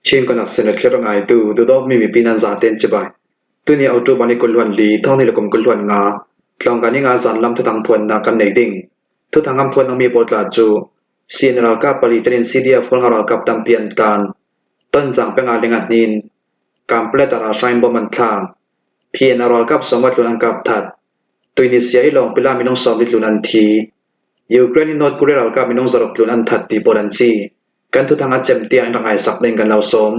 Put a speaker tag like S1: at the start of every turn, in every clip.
S1: Chin kanak sin a thlir ngaitu dudawmi mipi nan zaten cibai. Tuni October ni 24 thong ni le kum 25 tlawngka ni nga zan lam thuthang phuannak kan nei ding. Thuthang an phuan mi pawl tla cu CN ralkap pali telin CDF Hualngo ralkap tampi an tlan. Tonzang peng ah ling a hnin. Kamplet ah ralhrang in bom an thla. PN a ralkap sawmnga tlun an kap that. Tunisia i lawngpil ah minung 40 tlun an thi. Ukraine i North Korea ralkap minung zaruk tlun an that ti pawl an si. Kan thuthang a cem tiah in rak ngai sak ding kan lo sawm.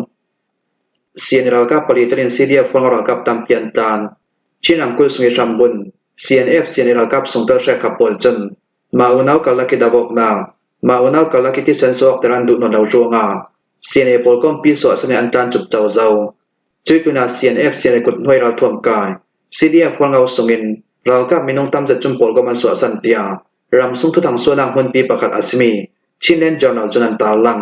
S1: CN ralkap pali telin CDF Hualngo ralkap tampi an tlan. Chin ramkulh sung i hrambun CNF CNA ralkap sungtel hrekap pawl cun mah unau karlak i dawknak, mah unau karlak i thisen suakter an duh nawn lo ruangah CNA pawl kompi suahsan in an tlan cup cozo. Cui tunah CNF CNA kuthnuai ralthuam kai CDF Hualngo sungin ralkap minung tamzet cun pawl kom an suahsan tiah ramsung thuthang sualnak hmunpi pakhat a simi Chinland Journal cun an tarlang.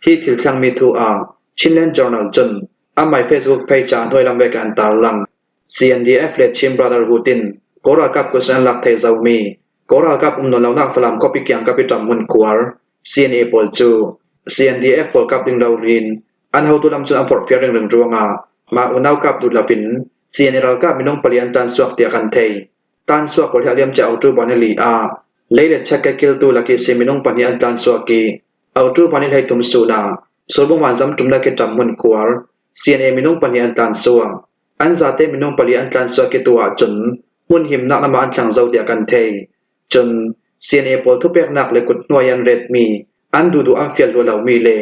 S1: Hi thil thlangmi thu ah Chinland Journal cun amah Facebook page ah hnuailam vek an tarlang. CNDF le Chin Brotherhood in Kawl ralkap kutsin an lak thei zomi Kawl ralkap um nawn lonak Falam khuapi kiangkap i ṭam hmun khuar CNA pawl cu CNDF pawl kap ding raurin an hotu lam cun an forhfial ringring ruangah mah unau kap duh loin CNA ralkap minung pali an tan suak tiah kan theih. Tan suak pawl hi a liamcia October nili ah lei le chek ke kiltu laki si minung pahnih an tan suak i October ni 13 sun ah Surbung vanzam ṭumnak i ṭam hmun khuar CNA minung pahnih an tlan suak. An zate minung pali an tlan suak i tu ahcun hmun himnak lam ah an thlang zau tiah kan theih. Cun CNA pawl thupeknak le kuthnuai an retmi, an duhduh an fial rua lomi le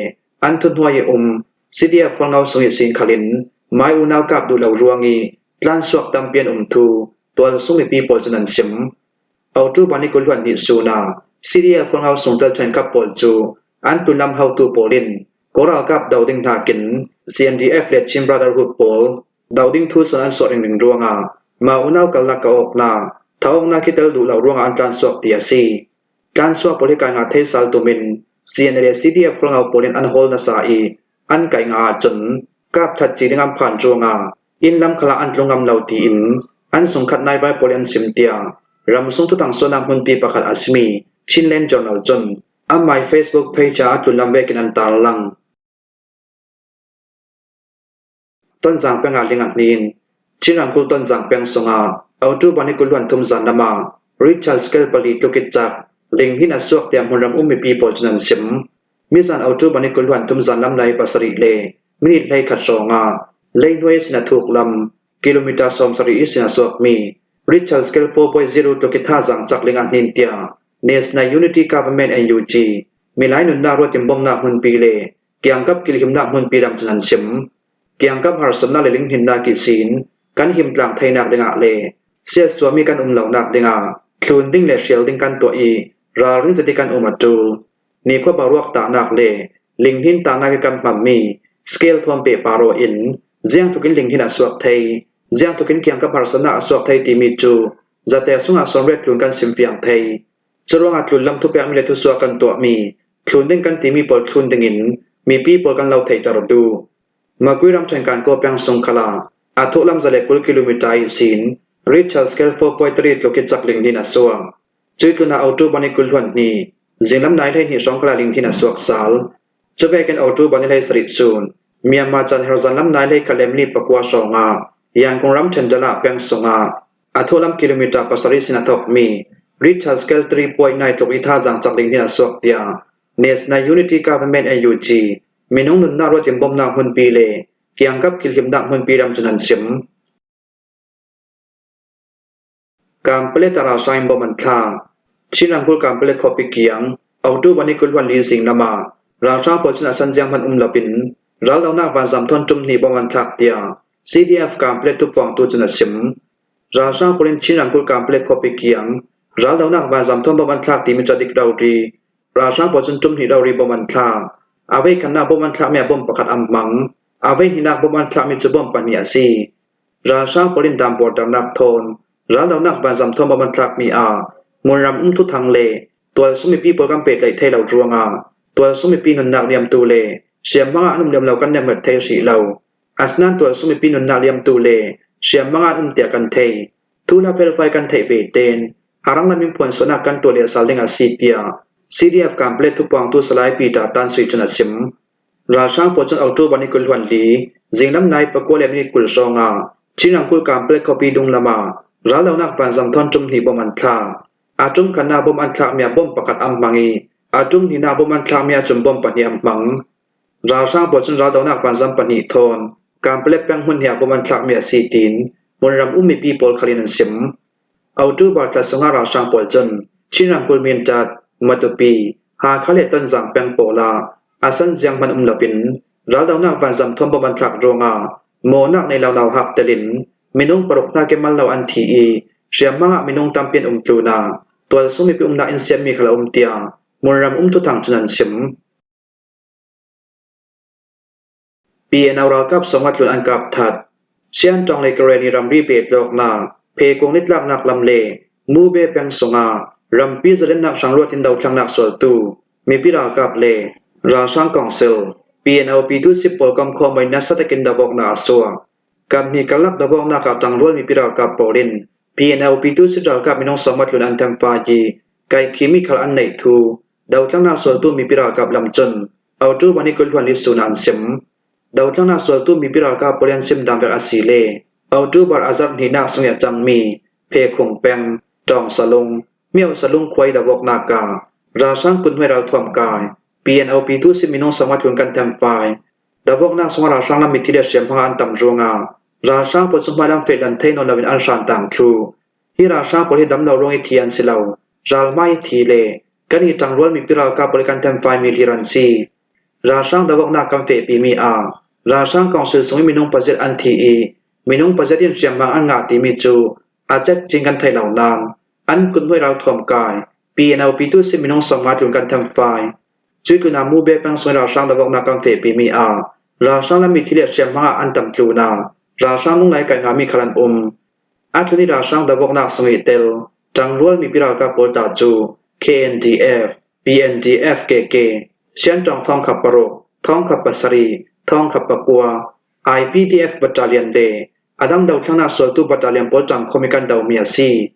S1: an thuhnuai i um CDF Hualngo sung i singkhal in Mai unau kap duh lo ruang i tlansuak tampi an um thu tualsung mipi pawl cun an sim. October ni 22 sun ah CDF Hualngo sungtel ṭhenkhat pawl cu an tulam haotu pawl in Kawl ralkap do ding nakin CNDF le Chin Brotherhood pawl do ding thu cun an suah ringring ruangah mah unau kalnak ka awknak thaawknak hi tel duh lo ruangah an tlansuak ti a si. Tlansuak pawl hi kai nga thei sal tum in CNA le CDF Hualngo pawl in an hawl nasa i an kai nga ahcun kap that ci ding an phan ruangah inn lam khal ah an tlu ngam lo tiin an sungkhat naivai pawl in an sim tiah ramsung tutang sualnak hmunpi pakhat a simi Chinland Journal cun Amah Facebook page ah a tlunlam vekin an tarlang. Tonzang peng ah ling a hnin. Chin ramkulh Tonzang peng sungah October ni 23 zan lam ah Richard scale pali tluk i cak linghin a suak tiah hmunram um mipi pawl cun an sim. Mizan October ni 23 zan lam lai pasarih le minute 11 hrawng ah leihnuai sin a thuk lam kilometer 70 i sin a suakmi Richard scale 4.0 tluk i thazaang cak ling a hnin tiah National Unity Government NUG, milai nunnak ruat in bawmhnak hmunpi le kiangkap kilhimnak hmunpi ram cun an sim. Kiangkap harsatnak le linghninnak i sin kan himtlang theinak dingah le siatsuami kan um lonak dingah thlun ding le hrial ding kan tuah i ralring cati kan um a ṭul. Nikhua boruak tahnak le linghin tahnak i kan hmanmi scale thuam pe paro in ziangtluk in linghin a suak thei, ziangtluk in kiangkap harsatnak a suak thei timi cu Zate sungah 80 tlun kan simfiang thei. Curuangah tlunlam thupekmi le thusuak kan tuahmi, thlun ding kan timi pawl thlun dingin mipi pawl kan lo theihter duh. Makui ramṭhen kan kaw peng sung khala a thawhlam 120 kilometer i sin Richter scale 4.3 tluk i cak linghin a suak. Cui tlun ah auto ban i 20 hnih, zinglam nai 12 hrawng khala linghin a suak sal. Cuvekin auto ban i 17 cun Myanmar chan herzan lam nai hlei khalem ni pakua hrawng ah Yangon ramṭhen dalah peng sungah A thawhlam kilometer pasarih sin a thawkmi Richter scale 3.9 tluk i thazaang cak ding hin a suak tiah National Unity Government NUG minung nunnak ruat in bawmhnak hmunpi le kiangkap kilhimnak hmunpi ram cun an chim. Kampale ralhrang in bom an thlak. Chin ramkulh Kampale khuapi kiang October ni 22 zing lam ah ralhrang pawl cun a san ziang hmanh um loin raldohnak vanzam thawn ṭum hnih bom an thlak tiah CDF Kamplet thupuangtu cun a chim. Ralhrang pawl in Chin ramkulh Kamplet khuapi kiang raldohnak vanzam thawn bom an thlak timi cu a dik rori. Ralhrang pawl cun ṭum hnih rori bom an thlak. A voikhatnak bom an thlakmi ah bom pakhat an hmang. A voihnihnak bom an thlakmi cu bom pahnih a si. Ralhrang pawl in dam bordernak thawn raldohnak vanzam thawn bom an thlakmi ah Ngunram um thuthang le tualsung mipi pawl kan pehtlaih thai lo ruangah tualsung mipi nunnak liamtu le hriamhmang ah an um liam lo kan nemret thai hrih lo. Asinain tualsung mipi nunnak liamtu le hriamhmang ah an um tiah kan theih. Tuhla felfai kan theih ve tein a ranglam in phuansuahnak kan tuah lehsal ding a si tiah CDF Kamplet thupuangtu Salai Peter Tan Sui cun a chim. Ralhrang pawl cun October ni 24 zinglam nai pakua le minute 20 hrawng ah Chin ramkulh Kanpalet khuapi dunglam ah raldohnak vanzang thawn ṭum hnih bom an thlah. Aa ṭum khan ah bom an thlakmi ah bom pakhat an hmang i aa ṭum hnihnak bom an thlakmi ahcun bom pahnih an hmang. Ralhrang pawl cun raldohnak vanzang pahnih thawn Kanpalet peng hmun hnih ah bom an thlakmi a si tiin hmunram um mipi pawl khal in an sim. October thla chungah ralhrang pawl cun Chin ramkulh Mindat, Matupi, Hakha le Tonzang peng pawl ah a san ziang hmanh um loin raldohnak vanzang thawn bom an thlak ruangah mawhnak nei lo nauhak tel in minung paruk hna kemal lo an thi i hriamhmang ah minung tampi an um tlun ah tualsung mipi umnak inn siammi kha a um tiah hmunram um thuthang cun an chim. PNO ralkap song a tlun an kap that. Siantawng le Karenni ramri petlawknak, Phekung nitlaknak lam le Mube peng sungah rampi zalennak hrangruat in dothlannak sualtu mipi ralkap le ralhrang council PNO Pyituhsip pawl kam khuamui nasa takin dawknak a suak. Kaphnih karlak dawknak ah ṭangrual mipi ralkap pawl in PNO Pyituhsit ralkap minung sawmnga tlun an themfai i kaikhimi khal an neih thu dothlannak sualtu mipi ralkap lam cun October ni 20 ni sun an sim. Dothlannak sualtu mipi ralkap pawl an sim dang vek a si le October a zarh hnihnak sung i a cangmi Phekhung peng, Tawng Salung, Myo Salung khua i dawknak ah ralhrang kut hnuai ralthuam kai PNO Pyituhsit minung sawmnga tlun kan themfai. Dawknak sungah ralhrang lam mithi le hriamhmang an tam ruangah ralhrang pawl cu hmailam fehlan thei nawn loin an hran tang thlu. Hi ralhrang pawl hi damlo ruang i thi an si lo. Ralhmai i thi le kan i ṭangrual mipi ralkap pawl i kan themfaimi hlir an si. Ralhrang dawknak kan fehpimi ah ralhrang council sung i minung pazit an thi i minung pazit in hriamhmang an ngah timi cu a cetcin kan thei lo nain an kuthnuai ralthuam kai PNO Pyituhsit minung 50 tlun kan themfai. Cui tlun ah Mube peng sung i ralhrang dawknak kan fehpimi ah ralhrang lam mithi le hriamhmang ah an tam tlun ah ralhrang lunglai kai ngami khal an um. A tlun i ralhrang dawknak sung i tel ṭangrual mipi ralkap pawl ta cu KNDF, PNDF KK, Siantawng thongkhat paruk, thongkhat pasarih, thongkhat pakua, IPDF battalion le a dang dothlannak sualtu battalion pawl ṭang khomi kan domi a si.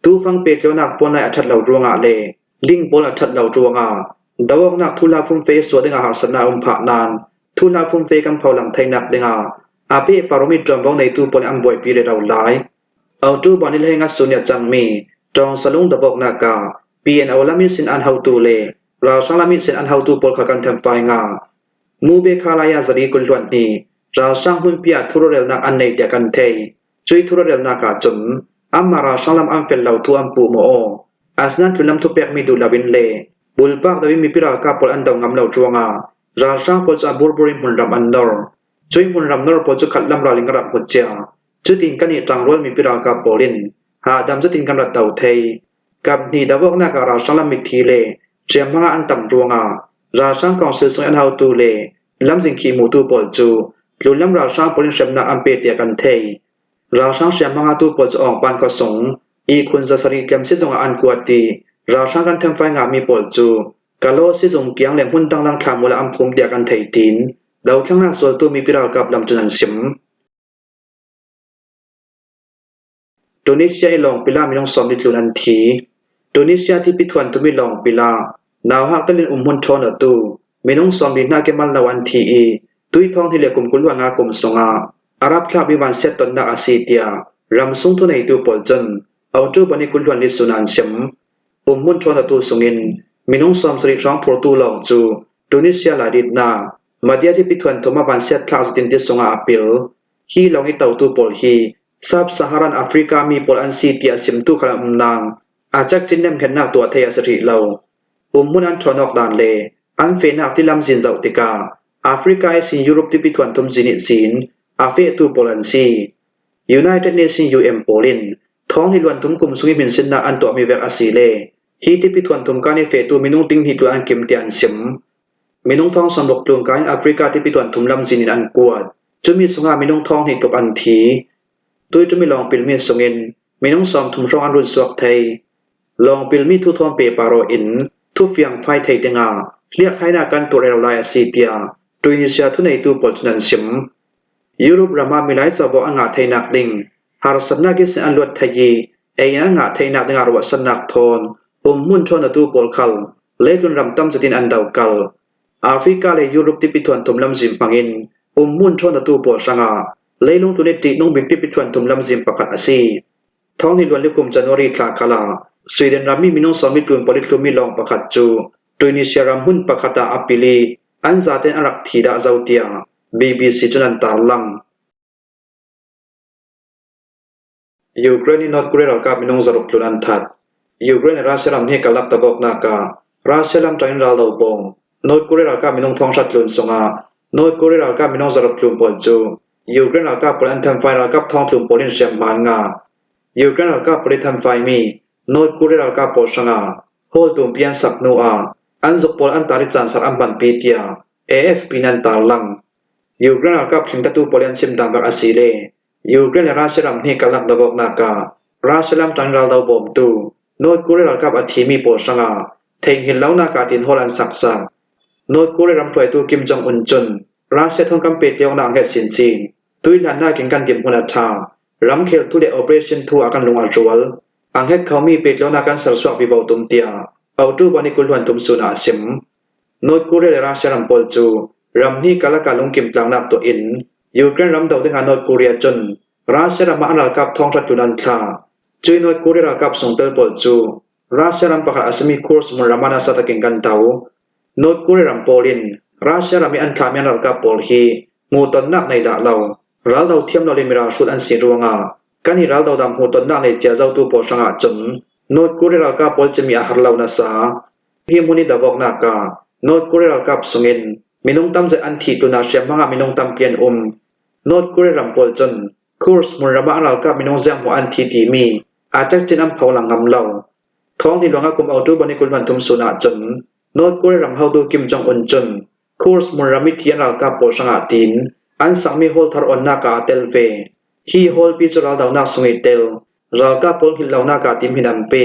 S1: Tufang petlawnak phone lai a ṭhat lo ruangah le link pawl a ṭhat lo ruangah doawknak thula fumfe sual dingah harsatnak a um phah nain thula fumfe kan pholang theinak dingah a pehparomi ṭuanvo neitu pawl nih an buaipi rero lai. October ni hlei nga sun i a cangmi Tawng Salung dawknak ah PNO lami sin an hotu le ralhrang lami sin an hotu pawl kha kan themfai nga. Mube Khalaya zari kulhluan hi ralhrang hmunpi ah thurelnak an nei tiah kan thei. Cui thurelnak ah cun anmah ralhrang lam an fel lo tu an puh maw aw. Asinain tlunlam thupekmi duh loin le bulpak deuh in mipi ralkap pawl an do ngam lo ruangah ralhrang pawl cu a burbur in hmunram an nor. Cui hmunram nor pawl cu khat lam ral in ka rak hmut cia. Cutin kan i ṭangrual mipi ralkap pawl in hahdam cutin kan rat do thei. Kaphnih dohawknak ah ralhrang lam mithi le hriamhmang ah an tam ruangah ralhrang council sung i an haotu le lamzing khihmutu pawl cu tlunlam ralhrang pawl in hremnak an pe tiah kan theih. Ralhrang hriamhmang atu pawl cu Awngpan khuasung ihkhun zasarih tlem sizung ah an kuat i ralhrang kan thenfai ngahmi pawl cu Kalaw sizung kiang le hmun dangdang thlamual ah an phum tiah kan theih tiin dothlannak sualtu mipi ralkap lam cun an sim. Tunisia i lawngpil ah minung sawmli tlun an thi. Tunisia thipi thuantumi lawngpil ah nauhak telin umhmun ṭhawn atu minung sawmli hna kemal lo an thi i tuithawng hi le kum 25 kum sungah Arab thlakmi vansiat tonnak a si tiah ramsung thuneitu pawl cun October ni 20 ni sun an chim. Umhmun ṭhawn atu sungin minung 70 hrawng phurtu lawng cu Tunisia laiditnak Madhya thipi thuanthum ah vansiat thlak zetin ti sungah a pil. Hi lawng i totu pawl hi Sub-Saharan Africa mi pawl an si tiah chimtu kha an um nain a cekṭin nemkhennak tuah thei a si rih lo. Umhmun an ṭhawn awk dan le an fehnak tilam zin zoh tikah Africa i sin Europe tipi thuanthum zin ih sin a fehtu pawl an si. United Nations UN pawl in thawng hi luanthum kum sung i minsinnak an tuahmi vek a si le hi tipi thuanthum kan i fehtu minung tinghnih tlun an kim tiah an chim. Minung thong sawmruk tlungka in Africa tipi tuanthum lamzin in an kuat. Cumi sungah minung thong hnih tluk an thi. Tuiṭumi lawng pilmi sungin minung 30 hrawng an run suak thei. Lawng pilmi thuthawm pe paro in thufiang phai thei dingah hliakhainak kan tuah rero lai a si tiah Tunisia thuneitu pawl cun an chim. Europe ram ah milai covo an ngah theinak ding harsatnak in an luat thei i ei in an ngah theinak dingah ruahsannak thawn umhmun ṭhawn atu pawl khal leitlun ram tam zetin an do kal. Africa le Europe tipi thuanthum lamzin hmangin umhmun ṭhawnatu pawl hrangah leilung tun i ṭihnung bik tipi thuanthum lamzin pakhat a si. Thawng luan kum January thla khal ah Sweden rammi minung sawmi tlun pawl i tlummi lawng pakhat cu Tunisia ram hmun pakhat ah a pil i an zaten an rak thi dah zo tiah BBC cun an tarlang. Ukraine i North Korea ralkap minung zaruk tlun an that. Ukraine le Russia ram hi kalak tabawknak ah Russia lam ṭang in raldo bawm North Korea ralkap minung thonghrat tlun sungah North Korea ralkap minung zaruk tlun pawl cu Ukraine ralkap pawl an thenfai ralkap thong tlun pawl in hriamhman nga. Ukraine ralkap pawl i thenfaimi North Korea ralkap pawl hrangah hawl tumpi an sak hnu ah an zuk pawl an tar i caansar an hmanpi tiah AFP nih an tarlang. Ukraine ralkap thlingtatu pawl i an chim dan bak a si le Ukraine le Russia ram hnih karlak dohawknak ah Russia lam ṭang raldo bawmtu North Korea ralkap a thimi pawl hrangah theihnghilh lonak ah tin hawl an saksak. North Korea ram hruaitu Kim Jong-un cun Russia thong kan pet lionak ngeih sinsin. Tuihlannak in kan dirhmun a ṭha. Ramkhel thu le operation thu ah kan lung a rual. A hnget khomi petlonak kan sersuak vivo tum tiah October ni 20 tum sun ah a sim. North Korea le Russia ram pawl cu ram hnih karlak ah lungkim tlangnak tuah in Ukraine ram doh dingah North Korea cun Russia ram ah an ralkap thonghra tlun an thlah. Cui North Korea ralkap sungtel pawl cu Russia ram pakhat a simi Kursk hmunram ah nasa takin kan do. North Korea ram pawl in Russia ram i an thlahmi an ralkap pawl hi hmuhtonnak nei dah lo raldo thiam lo le miralhrut an si ruangah kan i raldo dang hmuhtonnak nei cia zotu pawl hrangah cun North Korea ralkap pawl cimi a har lo nasa. Hi hmun i dawhawknak ah North Korea ralkap sungin minung tam zat an thi tun ah hriamhmang ah minung tampi an um. North Korea ram pawl cun Kursk hmunram ah an ralkap minung zianghmuh an thi timi aa cekcin an pholang ngam lo. Thawng ni luang ah kum October ni 23 sun ahcun North Korea ram hotu Kim Jong-un cun Kursk hmunram i thi an ralkap pawl hrangah tiin an sakmi hall thar onnak ah aa tel ve. Hi hall pi cu raldohnak sung i tel ralkap pawl hngilh lonak ah timhin an pe.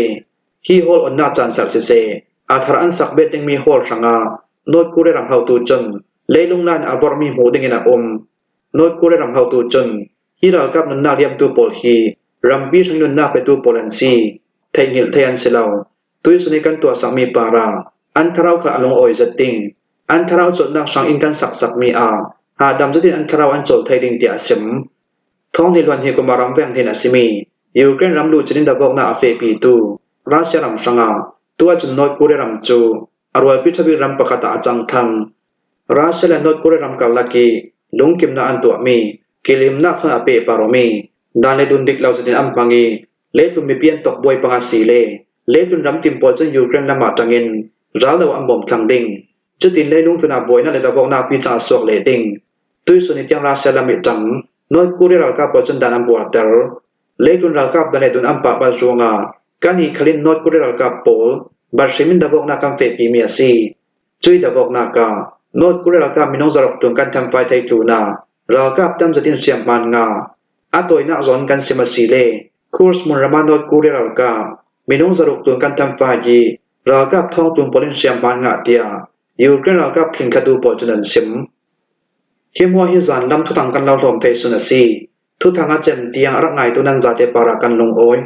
S1: Hi hall onnak caan ser siseh, a thar an sak bet dingmi hall hrangah North Korea ram hotu cun leilung lan a vorhmi hmuh dingin a um. North Korea ram hotu cun hi ralkap nunnak liamtu pawl hi rampi hring nunnak petu pawl an si. Theihnghilh thei an si lo. Tuisun i kan tuahsakmi para an thlarau kha a lungawi zat ding. An thlarau cawlhnak hrang inn kan saksakmi ah hahdam zetin an thlarau an cawl thei ding tiah a sim. Thawng ni hluan hi Kumar ram veng hin a simi Ukraine ram luchin in davawknak a fehpitu Russia ram hrangah tu ahcun North Korea ram cu a rualpi ṭhabik ram pakhat ah a cang ṭhan. Russia le North Korea ram karlak i lungkimnak an tuahmi kilimnak thon a pehparomi dan le dun dik lo zetin an hmang i leitlun mipi an tokbuai panga si le leitlun ram tim pawl cun Ukraine ram ah ṭangin raldo an bawm thlang ding. Cutin leilung tlun ah buainak le davawknak pi cang a suak leh ding. Tuisun i tiang Russia lam i ṭang North Korea ralkap pawl cun dan an buarter. Leitlun ralkap dan le dun an pah bal ruangah kan i khalin North Korea ralkap pawl barhrim in davawknak kan fehpimi a si. Cui davawknak ah North Korea ralkap minung zaruk tlun kan thamfai thei tlun ah ralkap tam zatin hriamhman nga a tawinak zawn kan sim a si le Kursk hmunram ah North Korea ralkap minung zaruk tlun kan thamfai i ralkap thong tlun pawl in hriamhman ngah tiah Ukraine ralkap thlingthlatu pawl cun an sim. Hi hmuah hi zanlam thuthang kan lo hlawm thei sun a si. Thuthang a cem tiang a rak ngaitu nan zate par ah kan lungawi.